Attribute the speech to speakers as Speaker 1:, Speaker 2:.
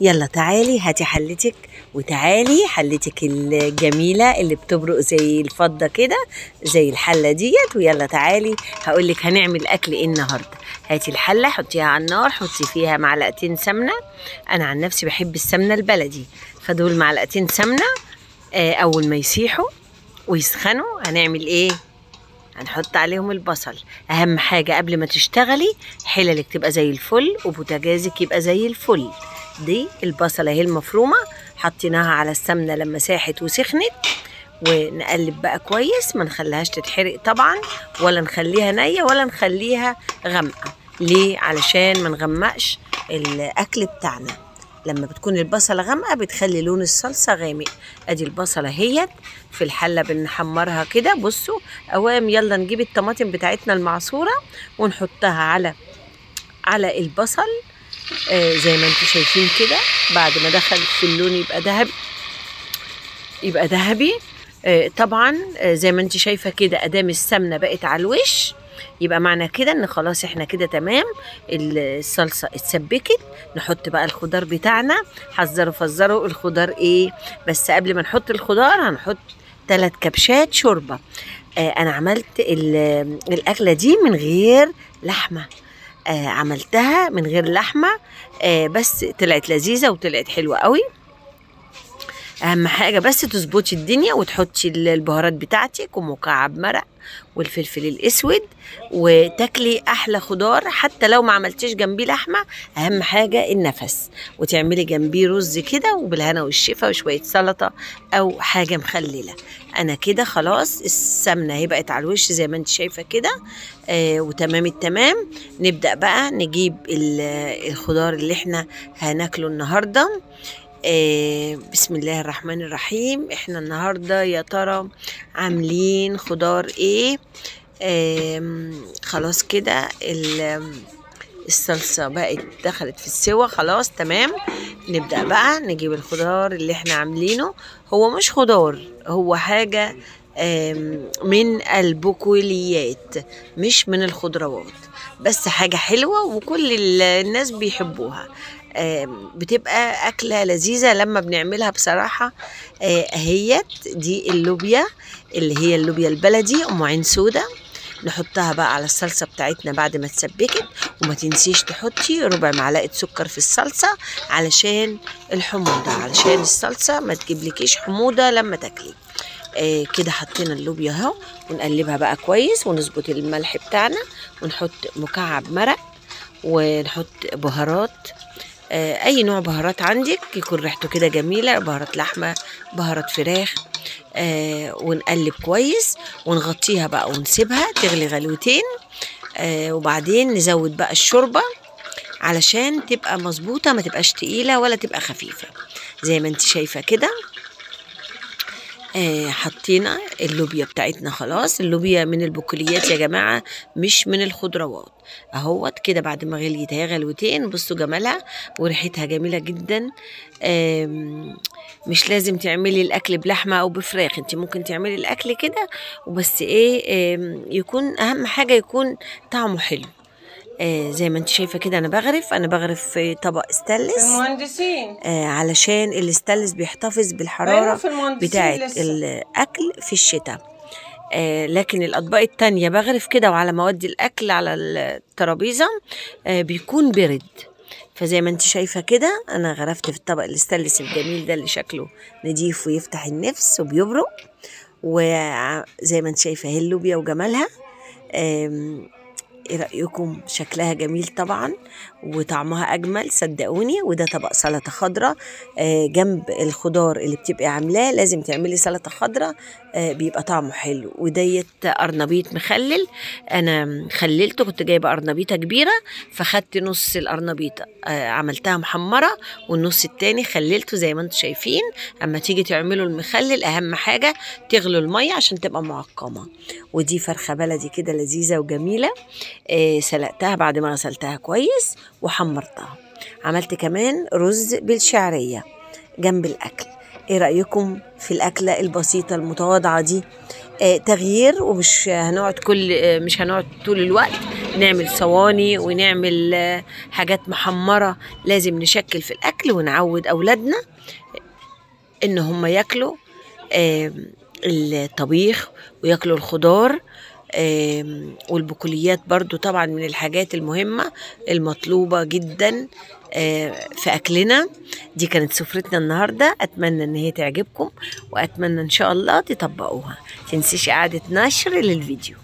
Speaker 1: يلا تعالي هاتي حلتك، وتعالي حلتك الجميلة اللي بتبرق زي الفضة كده زي الحلة ديت. ويلا تعالي هقولك هنعمل أكل ايه النهاردة. هاتي الحلة حطيها على النار، حطي فيها معلقتين سمنة. أنا عن نفسي بحب السمنة البلدي، فدول معلقتين سمنة. أول ما يسيحوا ويسخنوا هنعمل ايه؟ هنحط عليهم البصل. اهم حاجة قبل ما تشتغلي حللك تبقى زي الفل وبوتاجازك يبقى زي الفل. دي البصلة اهي المفرومة حطيناها على السمنة لما ساحت وسخنت، ونقلب بقى كويس، ما نخليهاش تتحرق طبعا، ولا نخليها نية ولا نخليها غامقة. ليه؟ علشان ما نغمقش الاكل بتاعنا. لما بتكون البصلة غامقة بتخلي لون الصلصة غامق. ادي البصلة هيت في الحلة بنحمرها كده. بصوا اوام، يلا نجيب الطماطم بتاعتنا المعصورة ونحطها على البصل. زي ما انتم شايفين كده، بعد ما دخل في اللون يبقى ذهبي، يبقى ذهبي. طبعا زي ما انت شايفة كده ادام السمنة بقت على الوش، يبقى معنى كده ان خلاص احنا كده تمام، الصلصة اتسبكت. نحط بقى الخضار بتاعنا. حذروا فزروا الخضار ايه، بس قبل ما نحط الخضار هنحط 3 كبشات شوربة. انا عملت الاكلة دي من غير لحمة، عملتها من غير لحمة، بس طلعت لذيذة وطلعت حلوة قوي. اهم حاجة بس تظبطي الدنيا وتحطي البهارات بتاعتك ومكعب مرق والفلفل الاسود، وتاكلي احلى خضار حتى لو ما عملتيش جنبيه لحمة. اهم حاجة النفس، وتعملي جنبيه رز كده وبالهنا والشفا وشوية سلطة او حاجة مخللة. انا كده خلاص السمنة هي بقت على الوش زي ما انت شايفة كده، وتمام التمام. نبدأ بقى نجيب الخضار اللي احنا هناكله النهاردة. بسم الله الرحمن الرحيم. احنا النهاردة يا ترى عاملين خضار ايه؟ خلاص كده الصلصة بقت دخلت في السوا خلاص تمام. نبدأ بقى نجيب الخضار اللي احنا عاملينه. هو مش خضار، هو حاجة من البقوليات مش من الخضروات، بس حاجة حلوة وكل الناس بيحبوها. بتبقى أكلة لذيذة لما بنعملها بصراحة. اهيت دي اللوبيا اللي هي اللوبيا البلدي أم عين سودا، نحطها بقى على الصلصة بتاعتنا بعد ما تسبكت. وما تنسيش تحطي ربع معلقة سكر في الصلصة علشان الحموضة، علشان الصلصة ما تجيبلكيش حموضة لما تاكلي. كده حطينا اللوبيا اهو، ونقلبها بقى كويس ونظبط الملح بتاعنا، ونحط مكعب مرق ونحط بهارات، اي نوع بهارات عندك يكون ريحته كده جميلة، بهارات لحمه، بهارات فراخ. ونقلب كويس ونغطيها بقى ونسيبها تغلي غلوتين. وبعدين نزود بقى الشوربة علشان تبقى مظبوطة، ما تبقاش تقيلة ولا تبقى خفيفة. زي ما انت شايفه كده حطينا اللوبيا بتاعتنا خلاص. اللوبيا من البقوليات يا جماعة مش من الخضروات. اهوت كده بعد ما غليت هي غلوتين، بصوا جمالها وريحتها جميلة جدا. مش لازم تعملي الاكل بلحمه او بفراخ، انت ممكن تعملي الاكل كده وبس. ايه يكون اهم حاجة يكون طعمه حلو. زي ما انت شايفه كده انا بغرف في طبق ستانلس
Speaker 2: المهندسين،
Speaker 1: علشان الستانلس بيحتفظ بالحرارة بتاعه الاكل في الشتاء. لكن الاطباق التانية بغرف كده وعلى ما اودي الاكل على الترابيزة بيكون برد. فزي ما انت شايفه كده انا غرفت في الطبق الستانلس الجميل ده اللي شكله نضيف ويفتح النفس وبيبرق. وزي ما انت شايفه اهي اللوبيا وجمالها. ايه رأيكم؟ شكلها جميل طبعا وطعمها اجمل صدقوني. وده طبق سلطة خضراء جنب الخضار اللي بتبقي عاملاه، لازم تعملي سلطة خضراء، بيبقى طعمه حلو. وديت قرنبيط مخلل، انا خللته، كنت جايبه قرنبيطه كبيرة فخدت نص القرنبيطه عملتها محمرة والنص التاني خللته زي ما انتم شايفين. اما تيجي تعملوا المخلل اهم حاجة تغلوا المية عشان تبقى معقمه. ودي فرخة بلدي كده لذيذة وجميلة، سلقتها بعد ما غسلتها كويس وحمرتها. عملت كمان رز بالشعرية جنب الأكل. ايه رأيكم في الأكلة البسيطة المتواضعة دي؟ تغيير، ومش هنقعد مش هنقعد طول الوقت نعمل صواني ونعمل حاجات محمرة. لازم نشكل في الأكل ونعود أولادنا إن هم ياكلوا الطبيخ وياكلوا الخضار والبقوليات برضو، طبعا من الحاجات المهمة المطلوبة جدا في أكلنا. دي كانت سفرتنا النهاردة، أتمنى إن هي تعجبكم، وأتمنى إن شاء الله تطبقوها. تنسيش إعادة نشر للفيديو.